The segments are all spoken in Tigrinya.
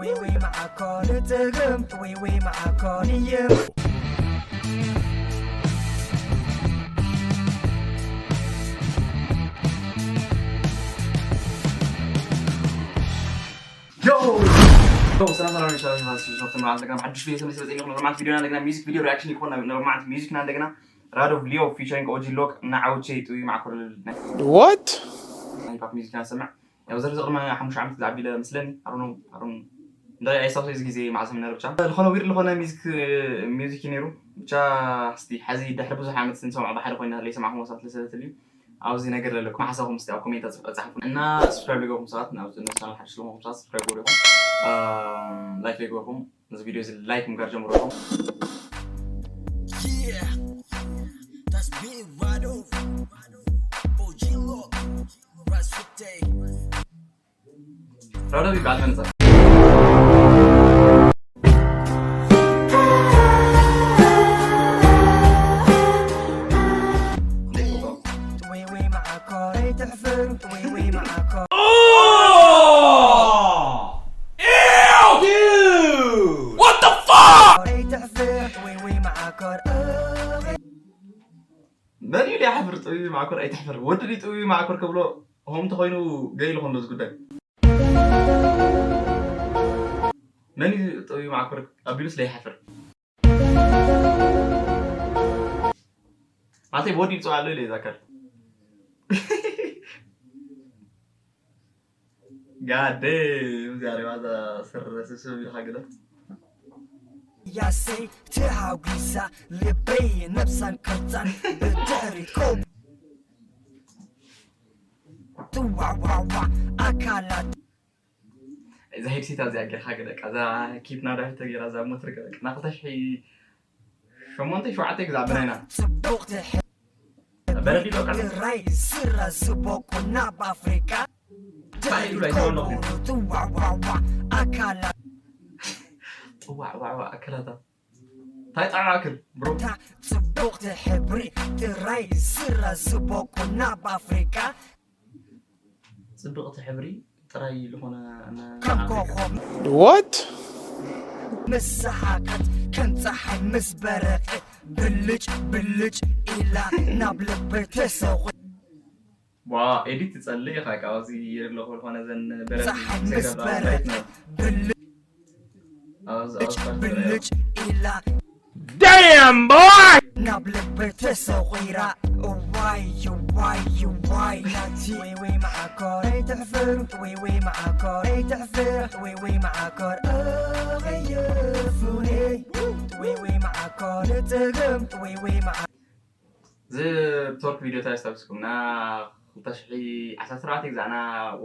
ወይ ወይ መዓኮር ንጥግም ወይ ወይ መዓኮር ንየም Yo! Yo, ሰላም ሰላም ሰላም ሰላም ሰላም ሰላም ሰላም ሰላም ሓድሽ ቪዲዮ ተመልሰ በፀኝ ኖርማል ቪዲዮ እንደገና ሚዚክ ቪዲዮ ሪያክሽን ይኮን ኖርማል ሚዚክና እንደገና ራድ ኦፍ ሊዮ ፊቸሪንግ ኦጂ ሎክ እና ዓውቼ ጥዊ ማዕኮር What? ሂፓፕ ሚዚክና ሰምዕ ያው ዘርዚ ቅድሚ ሓሙሽተ ዓመት ዝዓቢ ኢለ መስለኒ ኣሮኖ ኣሮኖ እንታይ ኣይሳብሰ እዚ ግዜ መዓስ ምናር ብቻ ዝኾነ ዊርድ ዝኾነ ሚዚክ ሚዚክ እዩ ነይሩ ብቻ እስቲ ሓዚ ድሕሪ ብዙሕ ዓመት ንሰምዖ ብሓደ ኮይና ለይሰማዕኹም ወሳት ለሰለትል እዩ ኣብዚ ነገር ዘለኩም ሓሳብኩም እስቲ ኣብ ኮሜንት ፃሓፉ እና ስብስክራይብ ልገብኩም ሰባት ናብ ነሳና ሓድሽ ለመኹም ሰባት ስብስክራይብ ገበርኩም ላይክ ለገብርኩም እዚ ቪዲዮ እዚ ላይክ ምግባር ጀምሩ ኢኹም Yeah, that's big Rado. O G Look, Ras Day. ረደብ ይበሃል መንፀር መን እዩ ሓፍር ጥዊ ማዕኮር ኣይትሕፍር ወዲ ድዩ ጥዊ ማዕኮር ክብሎ ሆም ተኮይኑ ገይሉ ኮንዶ ዝጉዳይ መን እዩ ጥዊ ማዕኮር ኣቢሉስ ለይሓፍር ማለተይ ብወዲ ይብፅዋ ኣሎ ኢለ ይዛከር ጋዴ እዚኣ ሪባ ስረ ስስብ ኢልካ ግለ ያሰይ ትሃጒሳ ልበይ ነብሳን ቅርፃን ብድሕሪት ኮም ትዋዋዋ ኣካላት እዛ ሄድሴት እዚኣ ጌርካ ግለ እዛ ኪፕ ናዳ ተጌራ እዛ ሞትር ግለ ቅድሚ ክልተ ሽሒ ሸሞንተ ሸውዓተ ግዛ ብናይና ፅቡቕ ትሕብሪ በረድ ይበቃ ጥራይ ስረ ዝበቁ ናብ ኣፍሪቃ ባይሉ ላይ ተወለኹ ትዋዋዋ ኣካላት ጥዋዕ ዋዕዋ ኣከላታ እንታይ ጣዕማ ኣክል ብሮ ጽቡቕቲ ሕብሪ ጥራይ ስረ ዝበቁ ናብ ኣፍሪቃ ፅብቕቲ ሕብሪ ጥራይ ዝኾነ ከም ኮኾብ What? ምስ ሰሓቐት ከም ፀሓይ ምስ በረቐት ብልጭ ብልጭ ኢላ ናብ ልበይ ተሰቑ ዋ ኤዲት ትፀልእ ኢኻ ካብዚ ይርለኹ ዝኾነ ዘን በረድ ፀሓይ ምስ በረቐት ብልጭ ብልጭ ኢላ Damn boy! ናብ ልበይ ተሰቑራ እዋይ እዋይ እዋይ ናቲ ወይ ወይ መዓኮር ኣይትሕፍር ወይ ወይ መዓኮር ኣይትሕፍር ወይ ወይ መዓኮር ኣኸየፉኒ ወይ ወይ መዓኮር ንጥግም ወይ ወይ መዓ እዚ ቶርክ ቪዲዮታት ስታብስኩም ና ክልተ ሽሒ ዓሰርተ ኣርባዕተ ግዛዕና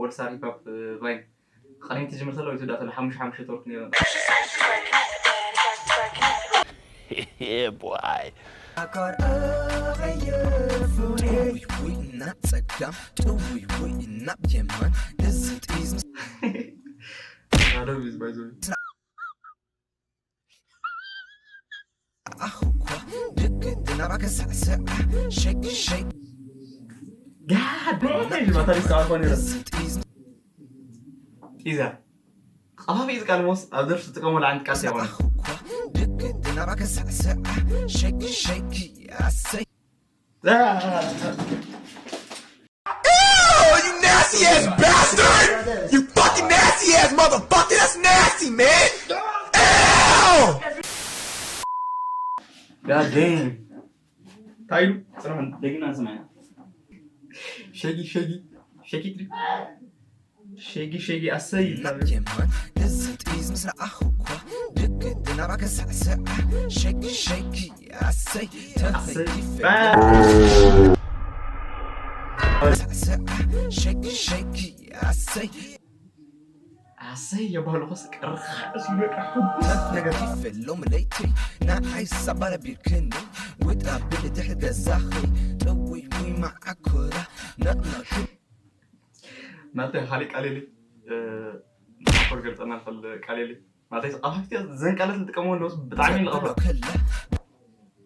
ወርሳር ሂፓፕ ቫይን ቀሪም ትጅምር ተሎ ይትዳ ተሎ ሓሙሽተ ሓሙሽተ ቶርክ ነይሩ Yeah, boy. ኣኮር ኣኸየፉኒ ውይ ናብ ጸጋም ጥውይ ውይ ናብ የማን እዚ ጢዝ ናደው ቢዝ ባይዞ ኣኹኳ ድግድ ናባከ ሳዕስዓ ሸግ ሸግ ጋደሽ ማታ ሊስት ኣልኮ ነይሩ እዚ ጢዝ ኢዛ ቀፋፊ እዚ ቃል ሞስ ኣብ ደርፊ ዝጥቀመሉ ዓይነት ቃል ይኾነ ኣኹኳ ድግድ ናባከ ሳዕስዓ ሸግ ሸግ ኣሰይ Oh, you nasty ass bastard! You fucking nasty ass motherfucker! That's nasty, man! Ew! ጋዴም እንታይ ኢሉ ፅናሕ ደግና ንስማዕና ሸጊ ሸጊ ሸጊ ትሪ ሸጊ ሸጊ ኣሰይ ናብ የማን እዚ ጢዝ ምስ ረኣኹኳ ድግድ ናባከ ሳዕስዓ ሸግ ሸግ ኣሰይ ተኸይፈ ሳዕስዓ ሸግ ሸግ ኣሰይ ኣሰይ የባህሉ ኸስ ቅርኻዕ ሲበቃ ሕጉስ ነገር ተፈሎም ለይቲ ንዓይ ሳባረ ቢርክኒ ውጣ ብልድሕሪ ገዛኺ ጥውይ ውይ መዓኮራ ነቕነቕ ናተ ካሊእ ቃል የለ ኮር ገልፀና ንኽእል ቃል የለ ማለት ኣፋፍትያ ዘን ቃላት ዝጥቀመሉ ብጣዕሚ ንቐባ ከላ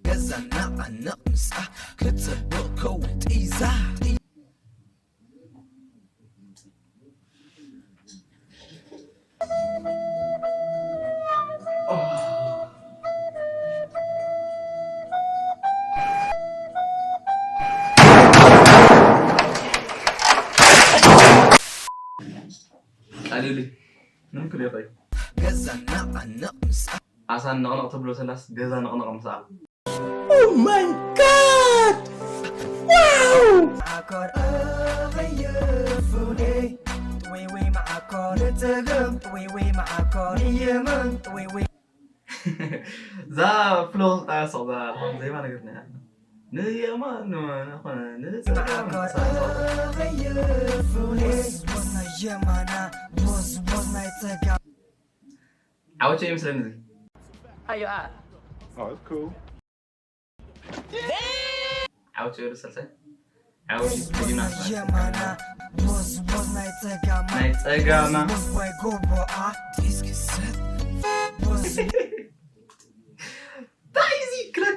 ገዛ ናቐነቕ ምስኣ ክትፅብቕ ከውን ጢዛ ክልኤ ኸይ ገዛ ናቐነቕ ምስኣ ኣሳን ነቕነቕ ተብሎ ሰላስ ገዛ ነቕነቕ ምስኣ Oh my god! Wow! ዓኮር ኣኸየፉኔ ጥወይወይ መዓኮር ንጸገም ጥወይወይ መዓኮር ንየመን ጥወይወይ እዛ ፍሎ ጣያ ሰቕዛ ዝኾነ ዜማ ነገር ና ንየማን ንኾነ ንጸጋም መዓኮር ኣኸየፉኔ ቦዝ ናይ የማና ቦዝ ቦዝ ናይ ጸጋም ዓወቸ ይመስለኒ እዚ Ayo, ah. Oh, that's cool. ዓወቸ ወደ ሰልሰ ዓወቸ ትግና የማና ቦዝ ቦዝ ናይ ጸጋማ ናይ ጸጋማ ቦዝ ዋይ ጎቦኣ ዲስክ ሰት ቦዝ እንታይ እዚ ክለብ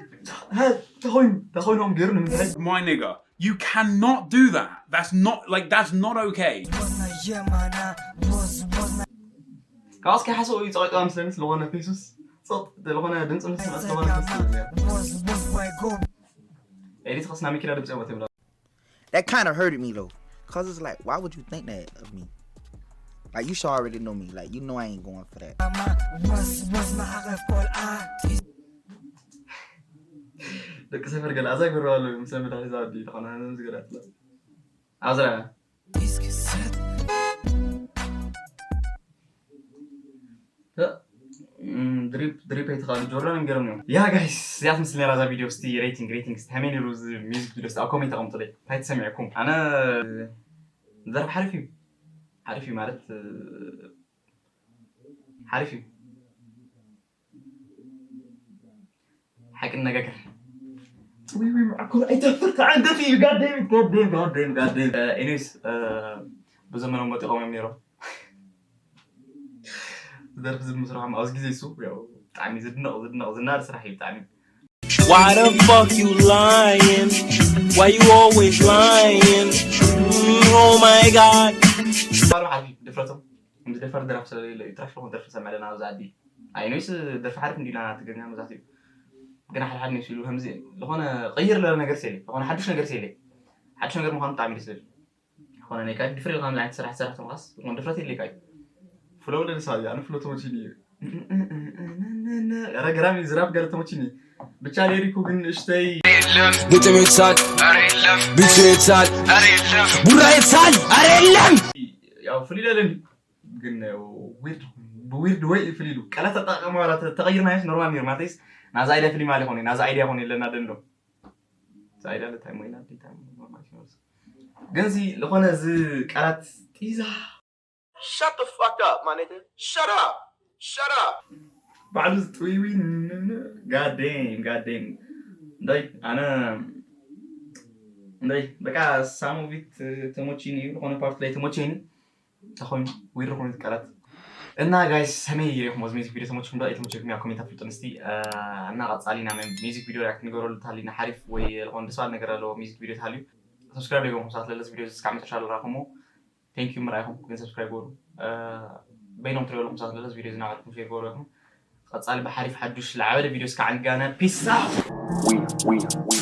ተኾይኑ ተኾይኖም ገይሩ ንምንታይ My nigga, you cannot do that. That's not like that's not okay. ቦዝ ናይ የማና ቦዝ ቦዝ ናይ ካብስ ከይሓሰቡ እዩ ጸቂጥዋ ምስለኒ ስለኾነ ፌሱስ ጸጥ ዝኾነ ድምፂ ምስ ዝኾነ ፌሱስ ቦዝ ቦዝ ዋይ ጎቦ ኤዲት ኸስና መኪና ድምፂ ወት ይብላ That kind of hurted me though, cause it's like, why would you think that of me? Like you should already know me. Like you know I ain't going for that. ቦዝ ቦዝ መዓቐፍ ቆልዓ ደቂ ሰፈር ገለ ኣዛ ገረባሉ ምስ መድሃኒ ዛዲ ዝኾነ ዝገዳትለ ኣዝራ ዲስክ ሰት ድሪፕ ድሪፕ ኣይተኻሉ ጆርዳን ገይሮም እዮም ያ ጋይስ እዚኣ ትመስል ነራ እዛ ቪዲዮ ስቲ ሬቲንግ ሬቲንግ ስቲ ከመይ ነሩ እዚ ሚዚክ ቪዲዮ ስቲ ኣብ ኮሜንት ኣቐምጡለይ እንታይ ተሰሚዕኩም ኣነ ዘርፍ ሓሪፍ እዩ ሓሪፍ እዩ ማለት ሓሪፍ እዩ ሓቂ ነጋገር ጥዊዊ መዓኮር ኣይተፍር ተዓንገፊ እዩ ጋዴም ጋዴም ጋዴም ጋዴም ኤኒስ ብዘመኖም መጢቖም እዮም ነይሮም ደርፊ ዝምስርሖም ኣብዚ ግዜ እሱ ያው ብጣዕሚ ዝድነቕ ዝድነቕ ዝናድ ስራሕ እዩ ብጣዕሚ Why the fuck you lying? Why you always lying? Mm, oh my god. ባሉ ሓፊ ድፍረቶም ከምዚ ደፈር ድራፍ ስለሌለ እዩ ትራሽ ለኹን ደርፊ ሰምዕ ኣለና ኣብዚ ዓዲ ኣይኖይስ ደርፊ ሓሪፍ እንዲና ትግርኛ መብዛሕትኡ ግን ሓደ ሓደ ነሱ ኢሉ ከምዚ ዝኾነ ቀይር ለለ ነገር ሴለ ዝኾነ ሓዱሽ ነገር ሴለ ሓዱሽ ነገር ምዃኑ ብጣዕሚ ደስ ዝብል ዝኾነ ናይ ካዲ ድፍረ ኢልካ ከምዚ ዓይነት ስራሕ ትሰርሕ ተምኻስ ዝኾነ ድፍረት የድልየካ እዩ ፍሎ ወደ ንሳ ኣነ ፍሎ ተመችኒ እዩ ኧረ ገራሚ ዝራፍ ገለ ተመችኒ ብቻ ሌሪኩ ግን ንእሽተይ ግጥም የት ሳል ቢቱ የት ሳል ቡራ የት ሳል ኣረ የለም ያው ፍልይ ለለኒ ግን ዊርድ ብዊርድ ወይ ፍልይሉ ቃላት ኣጠቃቀማ ዋላ ተቀይርናዮስ ኖርማል ነይሩ ማለትስ ናዛ ኢደ ፍልይ ማለ ኾነ ናዛ ኣይድያ ኾነ የለና ደንዶ ዛይዳ ለታይ ሞይና ዲታ ኖርማል ሲኖርስ ግን እዚ ለኾነ እዚ ቃላት ጢዛ Shut the fuck up, my nigga. Shut up. Shut up. ባዕሉ ዝጥዊዊ ጋዴም ጋዴም እንታይ ኣነ እንታይ በቃ ሳሞቪት ተሞቺኒ ዝኾነ ፓርት ላይ ተሞቺኒ ተኾይኑ ዊድሪ ኮይኑ ቃላት እና ጋይስ ሰመይ ይሬኹም ወዚ ሚዚክ ቪዲዮ ተሞችኩም ዶ ኣይተሞችኩም ያ ኮሜንት ኣፍልጡ ንስቲ እና ቀጻሊ ና ሚዚክ ቪዲዮ ሪያክት ንገረሉ ታሊ ንሓሪፍ ወይ ዝኾነ ደስ ባል ነገር ኣለዎ ሚዚክ ቪዲዮ ታልዩ ሰብስክራይብ ይገብርኩም ሰባት ለለዚ ቪዲዮ እስካብ መጨረሻ ዝረኣኹሞ ቴንክ ዩ ምርኣይኹም ግን ሰብስክራይብ ገሩ በይኖም ትሪኦ ኣለኹም ሰባት ለለዚ ቪዲዮ ዝናበርኩም ሼር ገሩ ኢኹም ቀጻሊ ብሓሪፍ ሓዱሽ ዝዓበደ ቪድዮ እስካ ዕንጋነ ፒስ We, we, we